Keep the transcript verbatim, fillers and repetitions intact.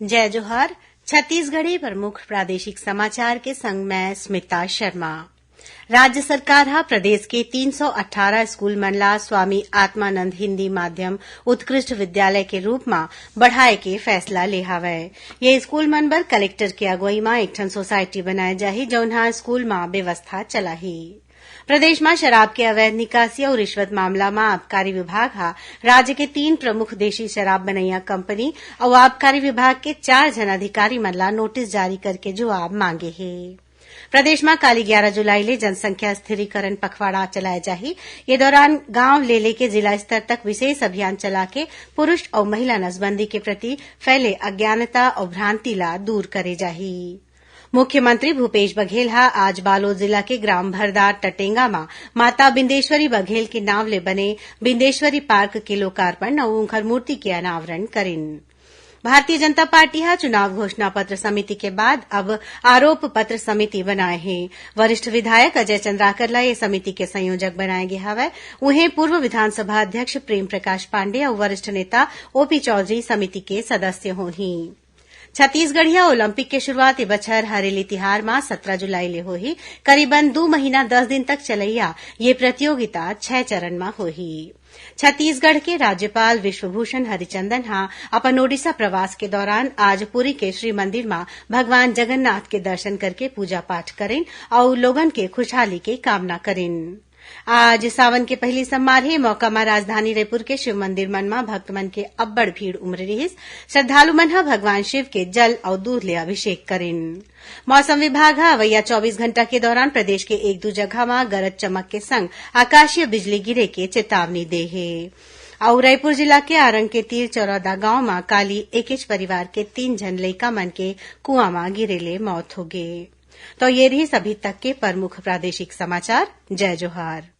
जय जोहार। छत्तीसगढ़ी प्रमुख प्रादेशिक समाचार के संग मैं स्मिता शर्मा। राज्य सरकार ह प्रदेश के तीन सौ अट्ठारह स्कूल मन ला स्वामी आत्मानंद हिंदी माध्यम उत्कृष्ट विद्यालय के रूप म बढ़ाए के फैसला ले हावय। ये स्कूल मन बर कलेक्टर के अगुवई म एक ठन सोसाइटी बनाए जाही, जउन ह स्कूल म व्यवस्था चलाही। प्रदेश म शराब के अवैध निकासी अउ रिश्वत मामला म आबकारी विभाग ह राज्य के तीन प्रमुख देशी शराब बनैया कंपनी अउ आबकारी विभाग के चार झन अधिकारी मन ला नोटिस जारी करके जवाब मांगे हे। प्रदेश म काली ग्यारा जुलाई ले जनसंख्या स्थिरीकरण पखवाड़ा चलाए जाही। ये दौरान गांव ले लेके जिला स्तर तक विशेष अभियान चला के पुरुष अउ महिला नसबंदी के प्रति फैले अज्ञानता अउ भ्रांति ला दूर करे जाही। मुख्यमंत्री भूपेश बघेल ह आज बालोद जिला के ग्राम भरदार टटेंगा म माता बिंदेश्वरी बघेल के नाव ले बने बिंदेश्वरी पार्क के लोकार्पण अउ उंखर मूर्ति के अनावरण करिन। भारतीय जनता पार्टी ह चुनाव घोषणा पत्र समिति के बाद अब आरोप पत्र समिति बनाए हे। वरिष्ठ विधायक अजय चंद्राकर ला ये समिति के संयोजक बनाए गे हवय। उहें, पूर्व विधानसभा अध्यक्ष प्रेम प्रकाश पांडे अउ वरिष्ठ नेता ओपी चौधरी समिति के सदस्य होही। छत्तीसगढ़िया ओलंपिक के शुरुआत ए बछर हरेली तिहार म सत्रह जुलाई ले होही। करीबन दू महीना दस दिन तक चलइया ये प्रतियोगिता छह चरण म होही। छत्तीसगढ़ के राज्यपाल विश्वभूषण हरिचंदन ह अपन ओडिशा प्रवास के दौरान आज पुरी के श्री मंदिर म भगवान जगन्नाथ के दर्शन करके पूजा पाठ करिन अउ लोगन के खुशहाली के कामना करिन। आज सावन के पहिली सम्मार हे, मौका म राजधानी रायपुर के शिव मंदिर मन म भक्त मन के अब्बड़ भीड़ उमरे रिहिस। श्रद्धालु मन ह भगवान शिव के जल अउ दूध ले अभिषेक करिन। मौसम विभाग ह अवइया चौबीस घंटा के दौरान प्रदेश के एक दू जगह म गरज चमक के संग आकाशीय बिजली गिरे के चेतावनी दे हे। अउ रायपुर जिला के आरंग के तीर चौरौदा गांव म काली एकेच परिवार के तीन झन लइका मन के कुआं म गिरे ले मौत होगे। तो ये रिहिस अभी तक के प्रमुख प्रादेशिक समाचार। जय जोहार।